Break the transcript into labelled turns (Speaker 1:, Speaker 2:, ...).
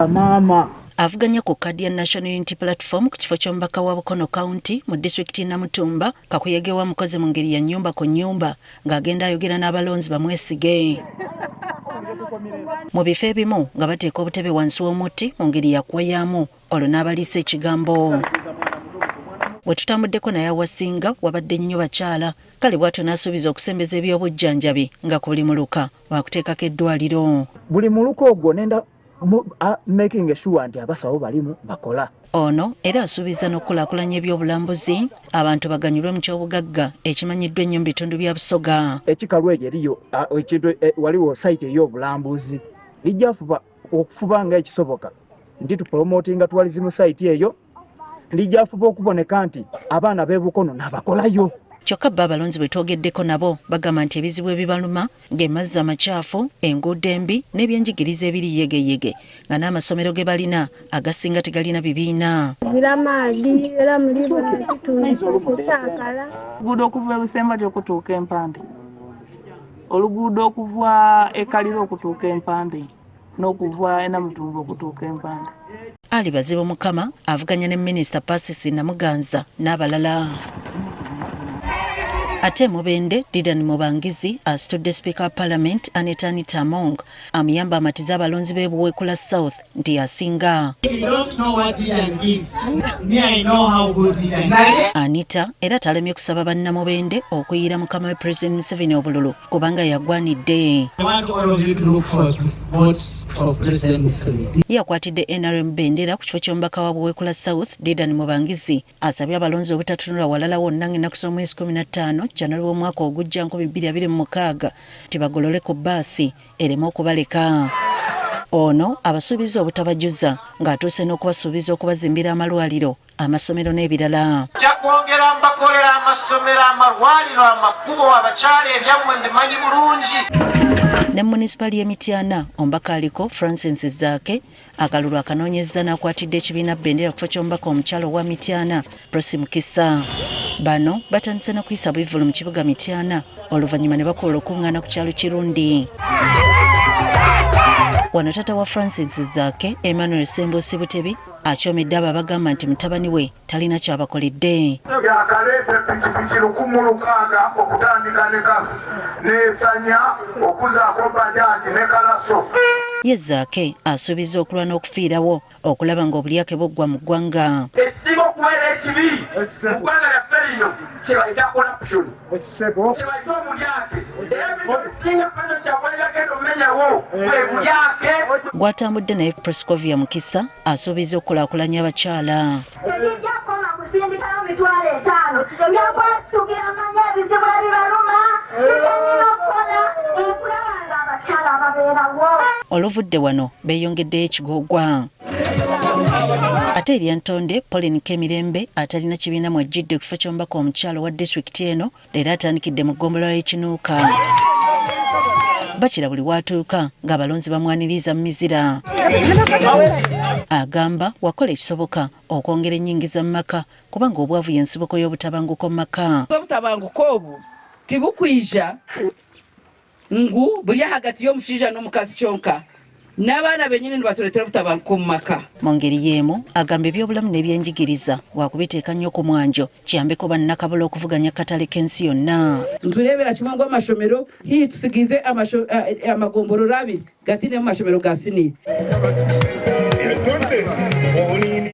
Speaker 1: Maama.
Speaker 2: Avuganya ku kkaadi ya National Unity Platform ku kifo ky'omubaka wa Bukono County mu disitulikiti Namutumba, Kakuyege wa mukozi mu ngeri ya nnyumba ku nnyumba ng'agenda ayogera n'abalonzi bamwesige. Mu bifo ebimu nga bateeka obutebe wansi w'omuti mu ngeri ya kuwayaamu olwo n'abaliisa ekigambo. Bwe tutambuddeko naye awasinga wabadde nnyo bakyala, kale bw'atyo n'asuubiza okusembeza eby'obujjanjabi nga ku buli muluka waakuteekako eddwaliro.
Speaker 1: Buli muluka ogwo nenda making sure nti abasawo balimu bakola.
Speaker 2: Ono era asuubiza n'okukulaakulanya ebyobulambuzi abantu baganyulwe mu kyobugagga ekimanyiddwa ennyo mu bitundu bya Busoga.
Speaker 1: Ekikalu ekyo eriyo ekintu waliwo site ey'obulambuzi lijja okufuba nga ekisoboka nti tupromotinga tourism site eyo, lijja fuba okuboneka nti abaana b'e Bukono n'abakolayo.
Speaker 2: Kyokka bo abalonzi bwe twogeddeko nabo bagamba nti ebizibu ebibaluma ng'amazzi amacaafu, enguudo embi n'ebyenjigiriza ebiri yegeyege nga n'amasomero ge balina agasinga tegalina bibiina.
Speaker 3: Ziramaadi era muli kitundu kukyakala.
Speaker 4: Oluguudo okuva e Busembajo okutuuka Empande, oluguudo okuva e Kaliro okutuuka Empande n'okuva e Namutumba okutuuka Empande.
Speaker 2: Ali Bazibu Mukama avuganya ne Minisita Persis Namuganza n'abalala. Ate Mubende Didan Mubangizi asitudde Sipiika wa Parliament Anita Anita Among amuyamba amatize abalonzi b'e Buweekula South nti asinga. Anita era talemye kusaba bannamubende okuyiira mukama we President Museveni obululu kubanga yagwanidde. Yakwatidde NRM bendera ku kifo ky'omubaka wa Buweekula South Didan Mubangizi asabye abalonzi obutatunula walala wonna ng'ennaku z'omwezi 15 January w'omwaka ogujja 2026 tibagolole ku bbaasi ereme okubaleka. Ono abasuubiza obutabajuza ng'atuuse n'okubasuubiza okubazimbira amalwaliro, amasomero n'ebirala.
Speaker 5: Nja kwongera mbakolera amasomero, amalwaliro, amakubo, abakyala ebyammwe mbimanyi bulungi.
Speaker 2: Ne munisipaali y'e Mityana omubaka aliko Francis Zaake akalulu akanoonyezza n'akwatidde ekibiina bendera ku kifo ky'omubaka omukyala owa Mityana Prossy Mukisa. Bano batandise n'okuyisa bivvulu mu kibuga Mityana oluvannyuma ne bakola olukuŋŋaana ku kyalo Kirundi. Wano taata wa Francis Zaake Emmanuel Ssembuusi Butebi akyomedde abo abagamba nti mutabani we talina ky'abakoledde.
Speaker 6: Yakaleeta pikipiki 1600 okutandika n'esanya okuzaako bajaji ne kalaso.
Speaker 2: Ye Zaake asuubiza okulwana okufiirawo okulaba ng'obulyake buggwa mu ggwanga.
Speaker 5: Ekisinga okubeera ekibi mu ggwanga lyaffe lino kye bayita corruption, kye bayita obulyake. Era ebintu ebisinga President Kyagulanyi agenda omumenyawo bwe bulyake.
Speaker 2: Gw'atambudde naye Proscovia Mukisa asuubiza okukulaakulanya abakyala.
Speaker 3: Tebijja kukoma kusindikayo 50,000 nga manya ebizibu ebibaluma bigenina okukola okulaba nga abakyala babeerawo.
Speaker 2: Oluvudde wano beeyongeddeyo ekigoogwa. Ate erya Ntonde Pauline Kemirembe atalina kibiina mwajjidde ku kifo ky'omubaka omukyala owa disitulikiti eno leero atandikidde mu ggombolola y'Ekinuuka. Bakira buli w'atuuka ng'abalonzi bamwaniriza mu mizira. Agamba wakola ekisoboka okwongera ennyingiza mu maka kubanga obwavu y'ensibuko y'obutabanguko mu maka.
Speaker 7: Obutabanguko obwo tibukwija ngu buli hagati y'omushaija n'omukazi kyonka n'abaana bennyini nibatuleetera obutabanguko mu maka.
Speaker 2: Mu ngeri y'emu agamba ebyobulamu n'ebyenjigiriza wakubiteeka nnyo ku mwanjo kiyambeko bannakabula okuvuganya akatale k'ensi yonna.
Speaker 7: Ntureebera kimwe ngu amashomero hii tusigize amagomborora abiri gatine mu mashomero ga siniya.